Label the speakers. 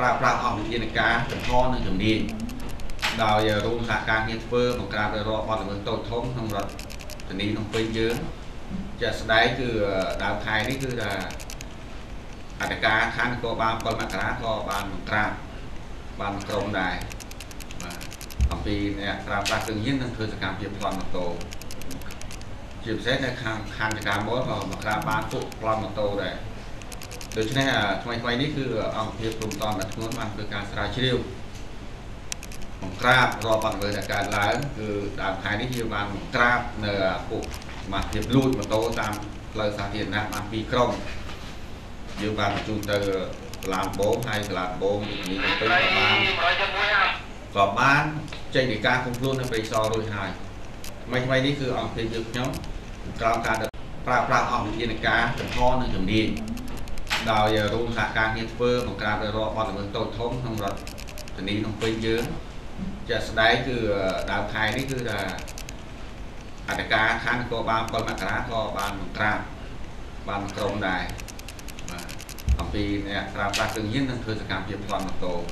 Speaker 1: ប្រើប្រាស់អស់វិធានការចំហនិងជំនាញ ដោយរួមសហការគ្នាធ្វើបង្ក្រាបរាល់បទល្មើសតូចធំក្នុងរដ្ឋធានីភ្នំពេញយើង។ ជាក់ស្ដែងគឺដើមខែនេះ គឺថាអធិការខណ្ឌនគរបាល7មករា ក៏បានបង្ក្រាបបានក្រុមដែរ បាទ អំពីអ្នកប្រើប្រាស់គ្រឿងញៀននិងធ្វើសកម្មភាពប្លន់ម៉ូតូ ជាពិសេសនៅខាងខណ្ឌចការមល ក៏បង្ក្រាបបានពួកប្លន់ម៉ូតូដែរ។ ដូច្នេះថ្មីថ្មីនេះ គឺអង្គភាពព្រំតនដល់ធ្ងន់បានធ្វើការស្រាវជ្រាវបង្ក្រាបរាល់បទល្មើសដែលកើតឡើង គឺដើមខែនេះយើងបានបង្ក្រាបនៅពួកសមាជិកលួចម៉ូតូតាមផ្លូវសាធារណៈបាន2ក្រុម យើងបានបញ្ជូនទៅសាលាដំបង ហើយសាលាដំបងរាជធានីភ្នំពេញក៏បានចេញនៃការឃុំខ្លួននៅព្រៃសររួចហើយ។ ថ្មីថ្មីនេះ គឺអង្គភាពយើងខ្ញុំក្រោមការប្រើប្រាស់អស់វិធានការចំហនិងជំនាញ ដោយរួមសហការគ្នាធ្វើបង្ក្រាបរាល់បទល្មើសតូចធំក្នុងរដ្ឋធានីភ្នំពេញយើង។ ជាក់ស្ដែងគឺដើមខែនេះ គឺថាអធិការខណ្ឌនគរបាល7មករា ក៏បានបង្ក្រាបបានក្រុមដែរ បាទ អំពីអ្នកប្រើប្រាស់គ្រឿងញៀននិងធ្វើសកម្មភាពប្លន់ម៉ូតូ។